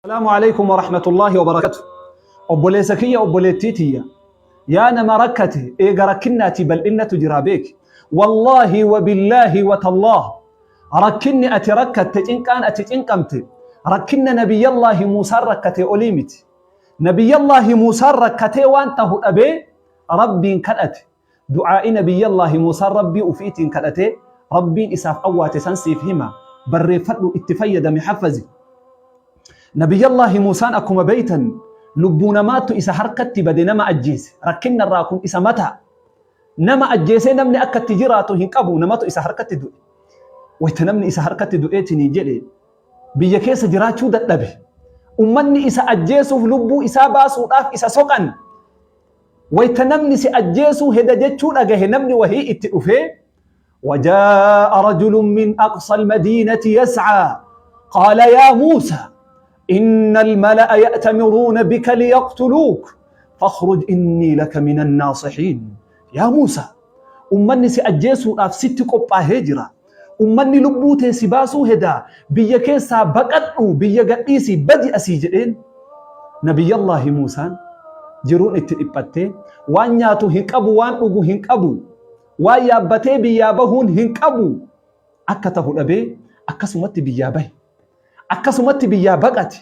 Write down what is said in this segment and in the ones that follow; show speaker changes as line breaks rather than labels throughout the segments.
Salaamu alaikum wa rahmatullahi wa barakatuh. Obboleessa kiyya, obboleettii tiyya. Yaa nama rakkate, eega rakkinnaatii bal'innatu jira beeki. Wallaahi wa billaahi wa tallaah. Rakkinni ati rakkatte, cinqaan ati cinqamte, rakkinna Nabiyyallaahi Muusaan rakkate olii miti. Nabiyyallaahi Muusaan rakkatee waan tahu dhabee Rabbiin kadhate. Du'aa'ii Nabiyyallaahi Muusaan Rabbii ufiitiin kadhatee Rabbiin isaaf awwaate san siif hima. Barreeffadhu, itti fayyadami, haffazi. Nabiyyallaahi Muusaan akkuma beeytan lubbuu namaattu isa harkatti bade, nama ajjeese. Rakkinna irraa kun isa mataa. Nama ajjeesee namni akka itti jiraatu hin qabu, namatu isa harkatti du'e. Wayta namni isa harkatti du'eetinii jedhe biyya keessa jiraachuu dadhabe. Ummanni isa ajjeesuuf, lubbuu isaa baasuudhaaf isa soqan. Wayta namni si ajjeesuu heda jechuu dhagahe, namni wahii itti dhufee, وجاء رجل من أقصى المدينة يسعى قال يا موسى إن الملأ يأتمرون بك ليقتلوك فاخرج إني لك من الناصحين. يا موسى، ummanni si ajjeesuudhaaf sitti qophaahee jira. Ummanni lubbuu tee si baasuu hedaa, biyya keessaa baqadhu, biyya gadhiisii badi asii jedheen. Nabiyyallaahi Muusaan jiruun itti dhiphattee, waan nyaatu hin qabu, waan dhugu hin qabu, waan yaabbatee biyyaa bahuun hin qabu, akka tahu dhabee akkasumatti biyyaa bahe. Akkasumatti biyyaa baqate.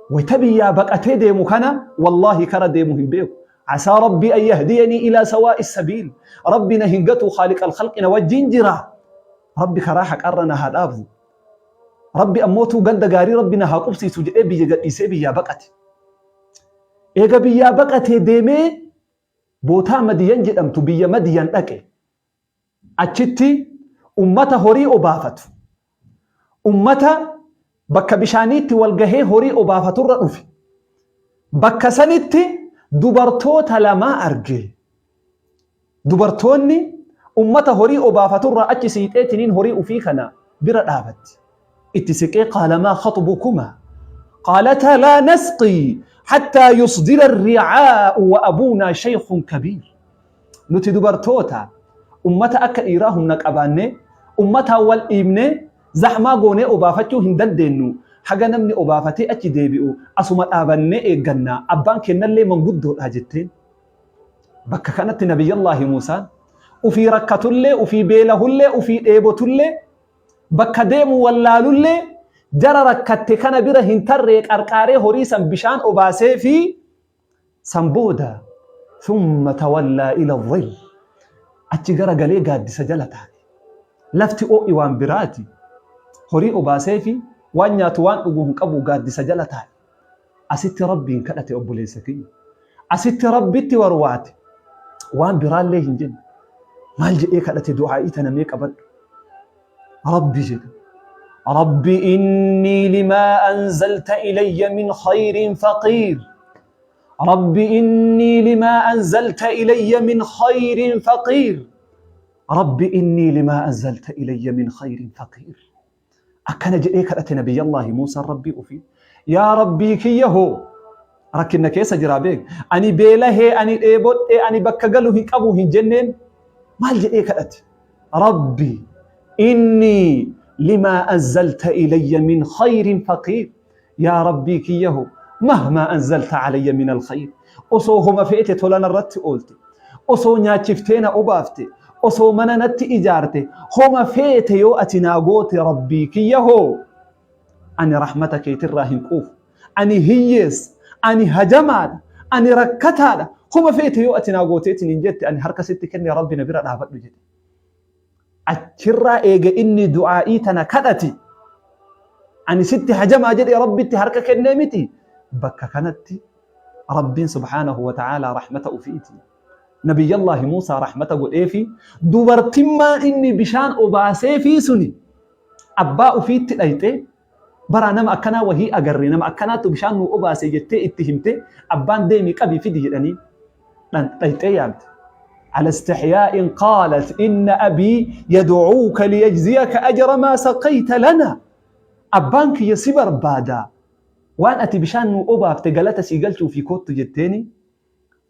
Wayta biyyaa baqatee deemu kana, wallaahi, kara deemu hin beeku. Asaa rabbii an yahdiyanii ilaa sawaa'i sabiil. Rabbi na hin gatu, khaaliqal khalqi na wajjin jira. Rabbi karaa haqarra na haa dhaabu. Rabbi ammootuu ganda gaarii Rabbi na haa qubsiisu jedhee biyya gadhiisee biyyaa baqate. Eega biyyaa baqatee deemee bootaa Madiyan jedhamtu, biyya Madiyan dhaqe. Achitti ummata horii obaafatu, ummata bakka bishaaniitti wal gahee horii obaafaturra dhufe. Bakka sanitti dubartoota lamaa arge. Dubartoonni ummata horii obaafaturraa achi siixeetiniin horii ufii kana bira dhaabatti. Itti siqee, qaala maa khaxbukumaa? Qaalataa laa nasqii hattaa yusdira ri'aa'u wa abuunaa shaykhun kabiir. Nuti dubartoota ummata akka dhiiraa humna qabaannee ummataan wal dhiibnee zahmaa goonee obaafachuu hin dandeenyu. Haga namni obaafatee achi deebi'u asuma dhaabannee eegganna. Abbaan keennallee manguddoodha jetteen. Bakka kanatti Nabiyyallaahi Muusaan ufii rakkatullee, ufii beelahullee, ufii dheebotullee, bakka deemu wallaalullee, jara rakkatte kana bira hin tarree qarqaaree horii san bishaan obaasee fi san booda thumma tawallaa ila dhill, achi gara galee gaaddisa jala taa'e. Lafti oo'i waan biraati. Horii obaasee fi waan nyaatu waan dhugu hin qabu, gaaddisa jala taa'e. Asitti Rabbiin kadhate, obboleessa kiyya. Asitti Rabbitti warwaate. Waan biraallee hin jenne. Maal jedhee kadhate? Du'aa'ii tana mee qabadhu. Rabbi jedhe. Rabbi innii limaa anzalta ilayya min khayrin faqiir. Rabbi innii limaa anzalta ilayya min khayrin faqiir. Rabbi innii limaa anzalta ilayya min khayrin faqiir. Akkana jedhee kadhate Nabiyyallaahi Muusaan Rabbii ofii. Yaa Rabbii kiyya hoo, rakkinna keessa jiraa beek. Ani beelahee, ani dheebodhee, ani bakka galu hin qabu hin jenneen. Maal jedhee kadhate? Rabbi innii limaa anzalta ilayya min khayrin faqiir. Yaa Rabbii kiyya hoo, mahmaa anzalta alayya min alkhayr. Osoo homa feete tola narratti oolte. Osoo nyaachiftee na obaafte. Osoo mana natti ijaarte. Homa feete yoo ati naa goote, Rabbii kiyya hoo, ani rahmata keetirraa hin quufu. Ani hiyyeessa. Ani hajamaadha. Ani rakkataadha. Homa feete yoo ati naa gooteetiin hin jette, ani harka sitti kenne, Rabbi na bira dhaabadhu jedhe. Achirraa eega inni du'aa'ii tana kadhate, ani sitti hajamaa jedhe, Rabbitti harka kennee miti, bakka kanatti Rabbiin subhaanahu wa ta'aalaa rahmata ufiiti Nabiyyallaahi Muusaa rahmata godheefi, dubartimmaan inni bishaan obaaseefii suni abbaa ufiitti dhayxee, baraa nama akkanaa wahii agarre, nama akkanaattu bishaan nuu obaase jettee itti himte. Abbaan deemii qabii fidi jedhanii dhayxee yaamte. على استحياء قالت إن أبي يدعوك ليجزيك أجر ما سقيت لنا. Abbaan kiyya si barbaada, waan ati bishaan nuu obaafte galata sii galchuu fi koottu jetteeni.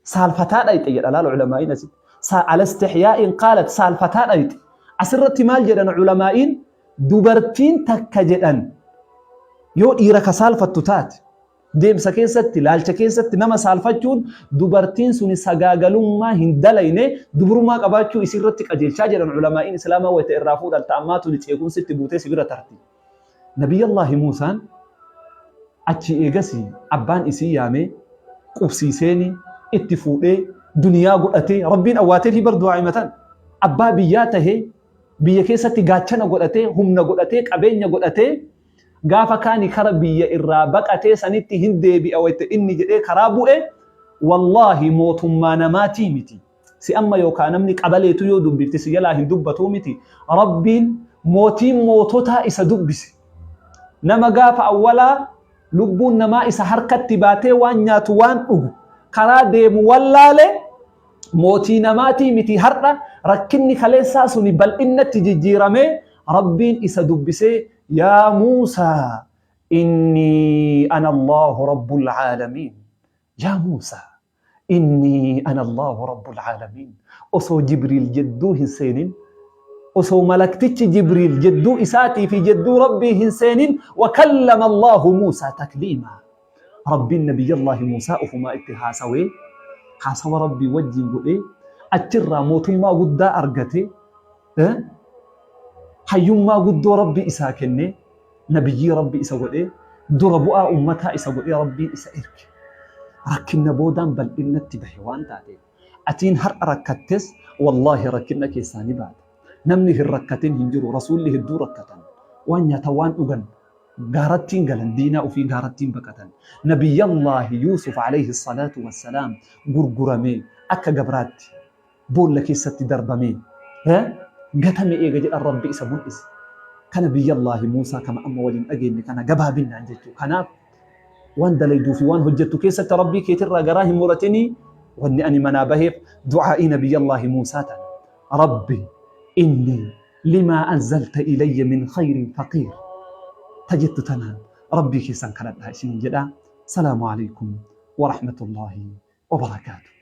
Saalfataa dhayxe jedha, laal ulamaa'iin asitti. على استحياء قالت, saalfataa dhayxe. Asirratti maal jedhan ulamaa'iin? Dubartiin takka jedhan yoo dhiira ka saalfattu taate Deemsa keessatti, laalcha keessatti nama saalfachuun dubartiin suni sagaagalummaa hin dalayne, dubrummaa qabaachuu isii irratti qajeelchaa jedhan ulamaa'iin Islaamaa wayta irraa fuudhan ta ammaa tuni ceekumsi itti buutee si bira tarti. Nabiyyallaahi Muusaan achii eegasii abbaan isii yaamee qubsiiseeni itti fuudhee duniyaa godhatee Rabbiin awwaateefii bar du'aa'ima tan abbaa biyyaa tahee biyya keessatti gaachana godhatee humna godhatee qabeenya godhatee Gaafa kaani kara biyya irraa baqatee sanitti hin deebi'a wayta inni jedhee karaa bu'e, wallaahi mootummaa namaatii miti. Si amma yookaa namni qabaleetu yoo dubbifte si jalaa hin dubbatuu miti. Rabbiin mootiin moototaa isa dubbise. Nama gaafa awwalaa lubbuun namaa isa harkatti baatee waan nyaatu waan dhugu karaa deemu wallaale mootii namaatii miti har'a rakkinni kaleessaa suni bal'innatti jijjiiramee Rabbiin isa dubbisee Yaa Muusaa innii ana Allaahu Rabbul Aalamiin. Yaa Muusaa innii ana Allaahu Rabbul Aalamiin. Osoo Jibriil jedduu hin seenin, osoo malaktichi Jibriil jedduu isaatii fi jedduu Rabbii hin seenin, wa kallama Allaahu Muusaa takliimaa. Rabbiin Nabiyyallaahi Muusaa ufumaa itti haasawee, haasawa Rabbii wajjin godhee, achirraa mootummaa guddaa argatee, Hayyummaa guddoo Rabbi isaa kennee, nabiyyii Rabbi isa godhee, dura bu'aa ummataa isa godhee Rabbiin isa erge. Rakkinna boodaan bal'innatti bahe waan taateef, atiin har'a rakkattes wallaahi rakkinna keessaa ni baata. Namni hin rakkatin hin jiru, rasuulli hedduu rakkatan. Waan nyaatan waan dhugan gaarattiin galan, diinaa ufii gaarattiin baqatan. Nabiyyallaahi Yuusuf alayhi salaatu wassalaam gurguramee akka gabraatti boolla keessatti darbamee gatame eega jedhan Rabbi isa mul'ise. Kana biyyallaahi Muusaa kama amma waliin dhageenye kana gabaabinnaan jechuu. Kanaaf waan dalayduu fi waan hojjettu keessatti Rabbii keetirraa garaa hin muratinii wanni ani manaa baheef du'aa'ii nabiyyallaahi Muusaa tana. Rabbi inni limaa anzalta ilayya min khayrin faqiir ta jettu tanaan Rabbii keessan kadhadhaa isiniin jedhaa. Salaamu alaikum wa rahmatullaahi wa barakaatuh.